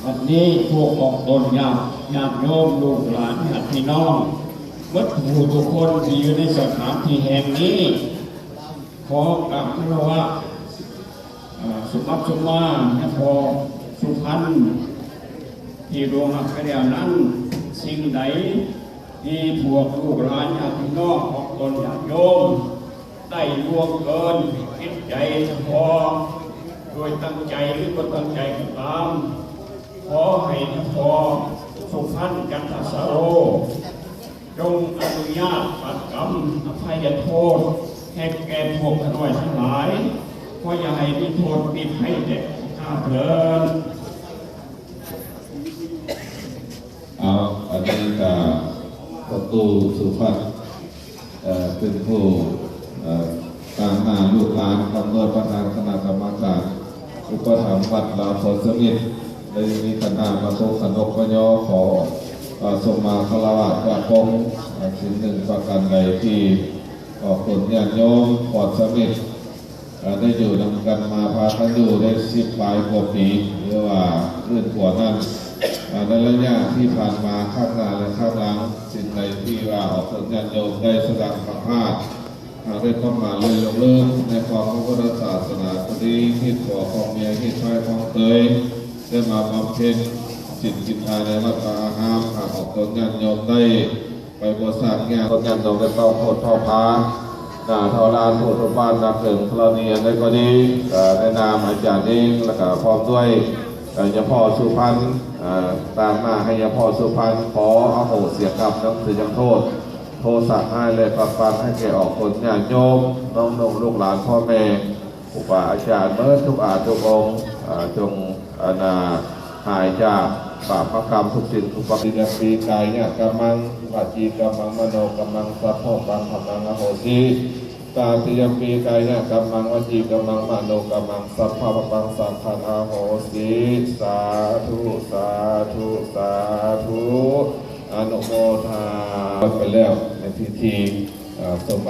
ບັດນີ້ພວກອອກຕົນຍາດ ຍາດໂຍມ ລູກຫຼານ ຍາດພີ່ນ້ອງ ໝົດທຸກຜູ້ທຸກຄົນທີ່ຢູ່ໃນສະຖານທີ່ແຫ່ງນີ້ ຂໍກາບຄາລະວະ ເອີ່ ສຸໝັດສຸມາ ຍາພໍ່ສຸພັນ ທີ່ຫຼວງຮັກໄປແລ້ວນັ້ນ, ສິ່ງໃດທີ່ພວກລູກຫຼານຍາດພີ່ນ້ອງອອກຕົນຍາດໂຍມ ໄດ້ລ່ວງເກີນຜິດໃຈສະເພາະ ໂດຍຕັ້ງໃຈ ຫຼື ບໍ່ຕັ້ງໃຈກໍຕາມ, ຂໍໃຫ້ຍາພໍ່ສຸພັນ ຈັນທະສາໂລ ຈົ່ງອະນຸຍາດປັດກຳອະໄພຍະໂທດ ໃຫ້ແກ່ພວກຂ້ານ້ອຍທັງຫຼາຍ, ຂໍຢ່າໃຫ້ມີໂທດມີໄພແກ່ຂ້າເທີ້ນ. ເອົາ ອັນນີ້ກະພໍ່ຕູ້ສຸພັດ ເອີ່ ເປັນຜູ້ ເອີ່ ຕາງໜ້າລູກຫຼານ ອຳນວຍປະທານຄະນະກຳມະການອຸປະຖຳວັດລາວໂພນສະມິດ ໄດ້ມີຄະນະມາຕົກຂະນົບຂະຍໍ ຂໍ ເອີ່ ສົມມາຄາລະວະຈາກົງ ເອີ່ ສິ່ງໜຶ່ງປະການໃດທີ່ອອກຕົນຍາດໂຍມໂພນສະມິດ ເອີ່ ໄດ້ຢູ່ນຳກັນມາ ພາກັນຢູ່ໄດ້ສິບປາຍກວ່າປີ ຫຼືວ່າເກີນກວ່ານັ້ນ. ເອີ່ ໃນໄລຍະທີ່ຜ່ານມາ ຂ້າງໜ້າ ແລະ ຂ້າງຫຼັງ ສິ່ງໃດທີ່ວ່າອອກຕົນຍາດໂຍມໄດ້ສະດັງສັມພາດ ຫາກໄດ້ປະມາດເລີນລົງເລີນໃນຄວາມຮູ້ພຸດທະສາສະໜາກໍດີ, ຮີດຜົວຄອງເມຍ, ຮີດຊາຍຄອງເຂີຍ ໄດ້ມາບຳເພັນສິນກິນທານໃນວັດວາອາຮາມ, ຫາກອອກຕົນຍາດໂຍມໄດ້ ໄປບໍ່ສ້າງຍາກ ຍາດໂຍມໄດ້ເຝົ້າໂພດເຝົ້າພາ ໜ້າເທົ່າລ້ານຜູ້ທຸກບ້ານນັກເຖິງທະລະນີອັນໃດກໍດີ ເອີ່ ໃນນາມອາຈານເອງ ແລ້ວກະພ້ອມດ້ວຍ ເອີ່ ຍາພໍ່ສຸພັນ ເອີ່ ຕາງໜ້າໃຫ້ຍາພໍ່ສຸພັນ ຂໍອະໂຫສິກຳນຳສະຍັງໂທດ ໂທສະຮ້າຍ ແລະ ປັບປັນໃຫ້ແກ່ອອກຕົນຍາດໂຍມ ນ້ອງໆ ລູກຫຼານ ພໍ່ແມ່ ຄູບາອາຈານເໝິດທຸກອານທຸກອົງ ເອີ່ ຈົ່ງ ອັນນ່າ ຫາຍຈາກບາບກຳທຸກສິ່ງທຸກປະການ. ຕິຍຳປີກາຍະກຳມັງ ວະຈີກຳມັງ ມະໂນກຳມັງ ສັບພະປັງຂະມັງ ອະໂຫສິ ຕາຕິຍຳປີກາຍະກຳມັງ ວະຈີກຳມັງ ມະໂນກຳມັງ ສັບພະປັງສັງຄັງ ອະໂຫສິ ສາທຸ ສາທຸ ສາທຸ ອະນຸໂມທາ ໄປແລ້ວໃນພິທີ ເອີ່ ສົມ